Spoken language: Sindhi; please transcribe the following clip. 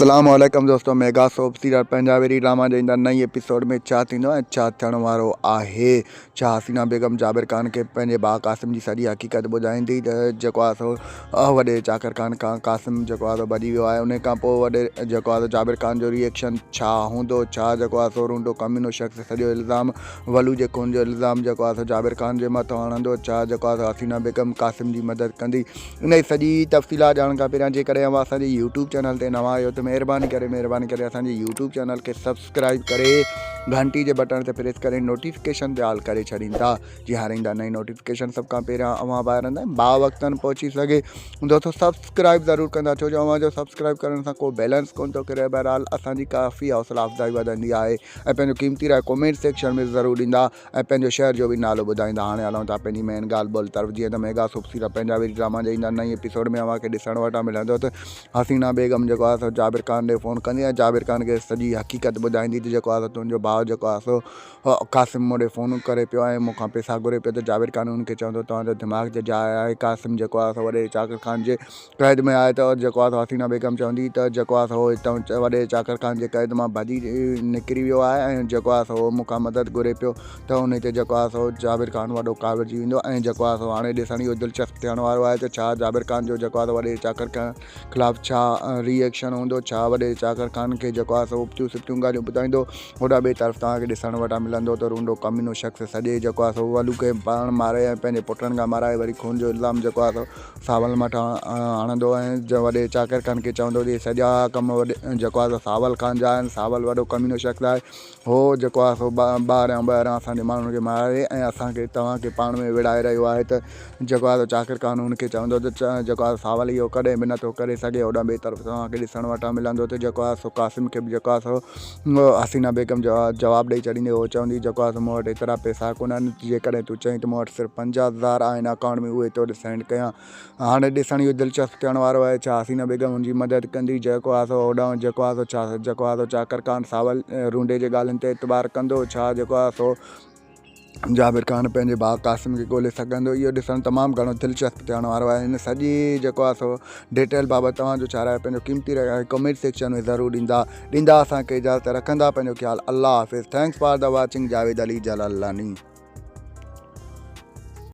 اسلام عليڪم دوستو mega soap serial Punjabi drama جي ايندڙ نئين ايپيسوڊ ۾ ڇا ٿيندو ۽ ڇا ٿيڻ وارو آهي ڇا حسينا بيگم جابر خان کي پنهنجي ڀاء قاسم جي سڄي حقيقت ٻڌائيندي ته جيڪو آهي سو وڏي چاڪر خان کان قاسم جيڪو آهي سو ڀڄي ويو آهي ان کان پوء وڏي جيڪو آهي سو جابر خان جو ريئيڪشن ڇا هوندو ڇا جيڪو آهي سو رونڊو ڪمينو شخص سڄو الزام ولو جي خون جو الزام جيڪو آهي سو جابر خان جي مٿان هڻندو ڇا جيڪو آهي سو حسينا بيگم قاسم جي مدد ڪندي انهي سڄي تفصيلات ڄاڻڻ کان پهريان جيڪڏهن اوهان اسان جي يوٽيوب چينل تي نوان آهيو ته مهرباني ڪري مهرباني ڪري اسان جي يوٽيوب چينل کي سبسڪرائب ڪري گهنٽي جي بٽڻ تي پريس ڪري نوٽيفڪيشن تي آل ڪري ڇڏيندا جي هاڻي ايندا نئين نوٽيفڪيشن سڀ کان پهريان اوهان ڀائرن تائين با وقتن پهچي سگهي دوستو سبسڪرائب ضرور ڪندا ڇو جو اوهان جو سبسڪرائب ڪرڻ سان ڪو بيلنس ڪون ٿو ڪري بهرحال اسان جي ڪافي حوصلا افزائي وڌندي آهي ۽ پنهنجو قيمتي راء ڪمينٽ سيڪشن ۾ ضرور ڏيندا ۽ پنهنجو شهر جو به نالو ٻڌائيندا. هاڻي هلون ٿا پنهنجي مين ڳالهه ٻولهه طرف. جيئن ته mega soap serial Punjabi drama جي ايندڙ نئين ايپيسوڊ ۾ اوهان کي ڏسڻ وٽان ملندو ته حسينا بيگم جيڪو آهي سو جابر خان ڏي فون ڪندي ۽ جابر خان کي سڄي حقيقت ٻڌائيندي ته جيڪو آهي سو تنهنجو ڀاء جيڪو آهي سو قاسم مون ڏي فون ڪري پيو ۽ مون کان پئسا گهري پيو ته جابر خان ان کي چوندو توهان جو دماغ جي جاء آهي قاسم جيڪو آهي سو وڏي چاڪر خان جي قيد ۾ آهي ته جيڪو آهي سو حسينه بيگم چوندي ته جيڪو آهي سو هتان وڏي چاڪر خان جي قيد مان ڀڄي نڪري ويو آهي ۽ جيڪو آهي سو مون کان مدد گهري پيو ته انهي تي جيڪو آهي سو جابر خان وڏو ڪاوڙجي ويندو ۽ جيڪو آهي سو هاڻي ڏسڻ اهو دلچسپ ٿيڻ وارو آهي ته ڇا جابر خان جو جيڪو آهي سو وڏي چاڪر خان خلاف ڇا ري ايڪشن هوندو ڇا وڏي چاڪر خان کي جيڪو آهي سو ابتيون سبتيون ڳالهيون ٻڌائيندو هوڏانهن ٻئي طرف توهان کي ڏسڻ وٽان ملندو ته رونڊو ڪمينو شخص سڄي جيڪو آهي سو ولو کي پاڻ ماري ۽ پنهنجي پٽن کان مارائي وري خون جو الزام جيڪو آهي سو ساول مٿان هڻندو ۽ وڏي چاڪر خان کي چوندو ته اهي سڄا ڪم وڏي جيڪو آهي سو ساول خان جا آهن ساول وڏو ڪمينو شخص آهي هو جيڪو آهي سو ٻاهريان ٻاهران اسان جي ماڻهن کي ماري ۽ اسان کي توهان کي پاڻ ۾ وڙهائي رهيو آهي ته جيڪو آهي سو چاڪر خان هن کي چوندو ته جيڪو آهي ساول اهو ڪڏهن به نٿو ڪري سگهي هوڏانهن ٻئي طرف توهان کي ڏسڻ وٽان ملندو ته جيڪو آهي سو قاسم کي به جيڪو آهي سو حسينه بيگم جواب ڏئي ڇڏيندي هو چوندي جيڪو آهي سو مون وٽ ايترا پئسا ڪونهن جيڪڏهن تون چئين ته مون وٽ صرف 50,000 آهن اڪائونٽ ۾ اهي تو ڏي سينڊ ڪيان. هاڻي ڏسڻ اهو دلچسپ ٿيڻ وارو آهي ڇا حسينه بيگم هن جي مدد ڪندي جيڪو آهي سو هوڏانهن جيڪو آهي سو ڇا جيڪو آهي سو چاڪر خان ساول رونڊي جي ڳالهين تي اعتبار ڪندو ڇا جيڪو آهي سو جابر خان پنهنجي ڀاء قاسم کي ڳولي سگهندو اهو ڏسڻ تمام گهڻو دلچسپ ٿيڻ وارو آهي هن سڄي جيڪو آهي سو ڊيٽيل بابت توهان جو ڇا راء پنهنجو قيمتي راء ڪمينٽ سيڪشن ۾ ضرور ڏيندا ڏيندا اسان کي اجازت رکندا پنهنجو خيال الله حافظ thanks for the watching Javed Ali Jalalani.